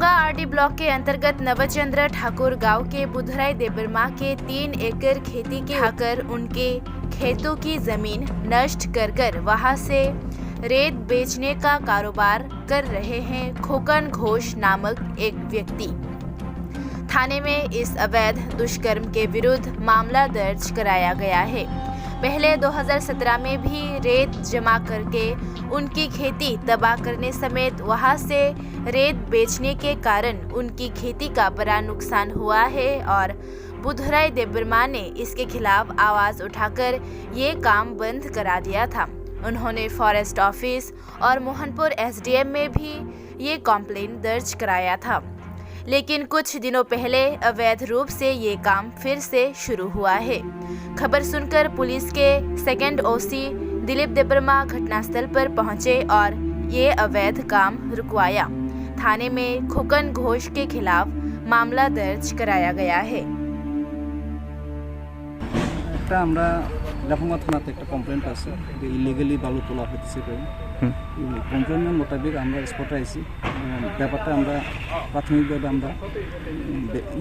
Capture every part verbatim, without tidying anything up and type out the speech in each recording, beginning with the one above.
RD block के अंतर्गत नवचंद्र ठाकुर गांव के बुधराय देबर्मा के तीन एकड़ खेती के खाकर उनके खेतों की जमीन नष्ट कर कर वहां से रेत बेचने का कारोबार कर रहे हैं खोकन घोष नामक एक व्यक्ति। थाने में इस अवैध दुष्कर्म के विरुद्ध मामला दर्ज कराया गया है। पहले दो हज़ार सत्रह में भी रेत जमा करके उनकी खेती तबाह करने समेत वहां से रेत बेचने के कारण उनकी खेती का बड़ा नुकसान हुआ है और बुधराय देबर्मा ने इसके खिलाफ आवाज उठाकर ये काम बंद करा दिया था। उन्होंने फॉरेस्ट ऑफिस और मोहनपुर एसडीएम में भी ये कॉम्प्लेन दर्ज कराया था, लेकिन कुछ दिनों पहले अवैध रूप से ये काम फिर से शुरू हुआ है। खबर सुनकर पुलिस के सेकंड ओसी दिलीप देबर्मा घटनास्थल पर पहुंचे और ये अवैध काम रुकवाया। थाने में खोकन घोष के खिलाफ मामला दर्ज कराया गया है। একটা আমরা লেফুঙ্গা থানাতে একটা কমপ্লেন্ট আছে যে ইলিগালি বালু তোলা হইতেছে। কমপ্লেন্ট মোতাবেক আমরা স্পটে আইছি। উম, ব্যাপারটা আমরা প্রাথমিকভাবে আমরা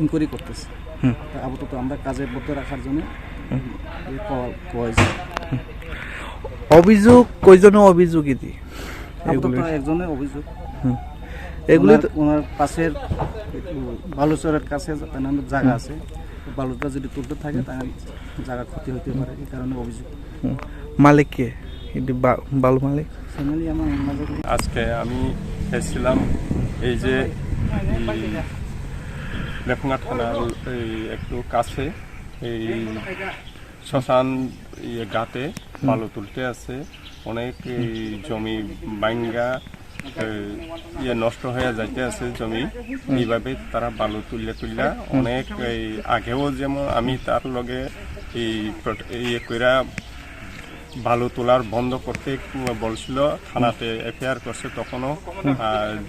ইনকোয়ারি করতেছি। তা আপাতত আমরা কাজে বদ্ধ রাখার জন্য এই কল করেছি। অভিযোগ কয়জনের অভিযোগ এটি? আপাতত একজনের অভিযোগ। এগুলি ওনার ওনার পাশের একটু বালুচরের কাছে জায়গা আছে, বালুটা যদি তুলতে থাকে তাহলে জায়গা ক্ষতি হতে পারে, এই কারণে অভিযোগ। মালিক কে? এটি বা- বালু মালিক। ফ্যামিলি আমার মাঝে আজকে আমি এসেছিলাম এই যে এই লেফুঙ্গা থানার এই একটু কাছে এই শ্মশান ইয়ে ঘাটে বালু তুলতে আছে, অনেক এই জমি ভাঙ্গা এই ইয়ে নষ্ট হয়ে যাইতে আছে জমি। এইভাবে তারা বালু তুললে তুললা অনেক এই আগেও যেমন আমি তার লগে এই প্রট- ইয়ে কইরা বালু তোলার বন্ধ করতে বলছিল, থানাতে এফআইআর করছে তখনও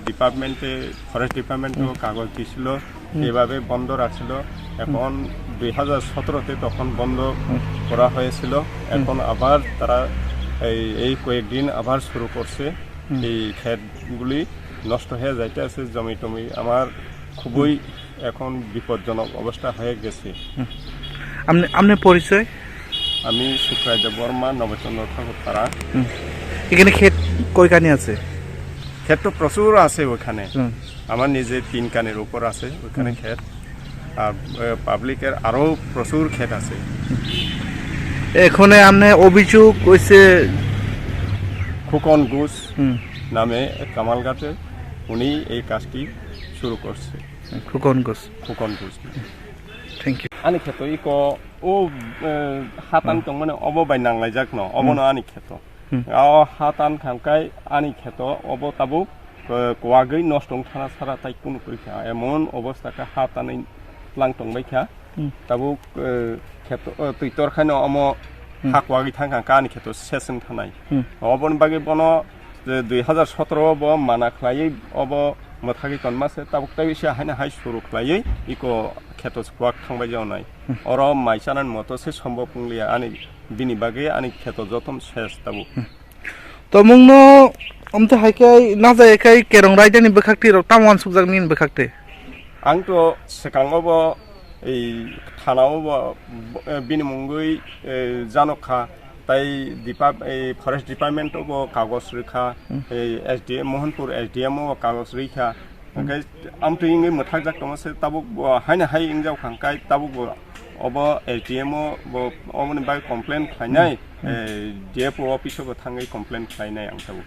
ডিপার্টমেন্টে, ফরেস্ট ডিপার্টমেন্টও কাগজ দিছিল, এভাবে বন্ধ রাখছিল। এখন দুই হাজার সতেরোতে তখন বন্ধ করা হয়েছিল। এখন আবার তারা এই এই কয়েকদিন আবার শুরু করছে। এই ক্ষেতগুলি নষ্ট হয়ে যাইতে আছে, জমি টমি আমার খুবই এখন বিপজ্জনক অবস্থা হয়ে গেছে। আপনি আপনার পরিচয়? আমি শুক্রায় দেব বর্মা, নবচন্দ্র ঠাকুর পাড়া। এখানে ক্ষেত কয়খানি আছে? ক্ষেত তো প্রচুর আছে ওখানে। হুম। আমার নিজে তিন কানের উপর আছে ওখানে ক্ষেত। আর এ, পাবলিকের আরও প্রচুর ক্ষেত আছে। এখানে আপনি অভিযোগ হয়েছে। খুকন ঘোষ হুম। নামে এক কামালঘাটে উনি এই কাজটি শুরু করছে। খুকন ঘোষ। খুকন Ghosh. Thank you. Ani kheto iko o eh, hatan tongmani obo bai nanglaijak no, obo no ani kheto. Hmm. O hatan khangkai ani kheto obo tabuk eh, kuagwi nosto wng thana sara tai kunu koi kha. Emon obostha kha hatan tlang tongbai kha. Hmm. Tabuk eh, kheto eh, twi tor khaino omo ha kuagwi thang kha ani kheto seseng thanai. Hmm. Oboni bagwi bono je dui hazar sotoro o bo mana khlaiwi obo mwthagwi tonma se tabuk tei se haino hai suru khlaiwi iko kheto kuak thangbai jaonai. Oro mai chanani moto se sombok wng liya ani bini bagwi ani kheto jotono ses tabuk. Tomungno omte hai khe najai khe kerong raidani bwkhak twi rok tamo uansukjak nini bwkhak twi. Ang to swkango bo ei thanao bo eh, bini mungwi eh, janok kha, tai dipart- ei forest department o bo kagoj rwkha, ei S D M Mohanpur S D M o kagoj rwkha. Hwnkhe amtwi wngwi mwthakjak tongo se tabuk bo haino hai wngjak kha hwnkhe tabuk bo obo S D M o bo oboni bagwi complain khlainai, eh, D F O office o bo thangwi complain khlainai ang tabuk.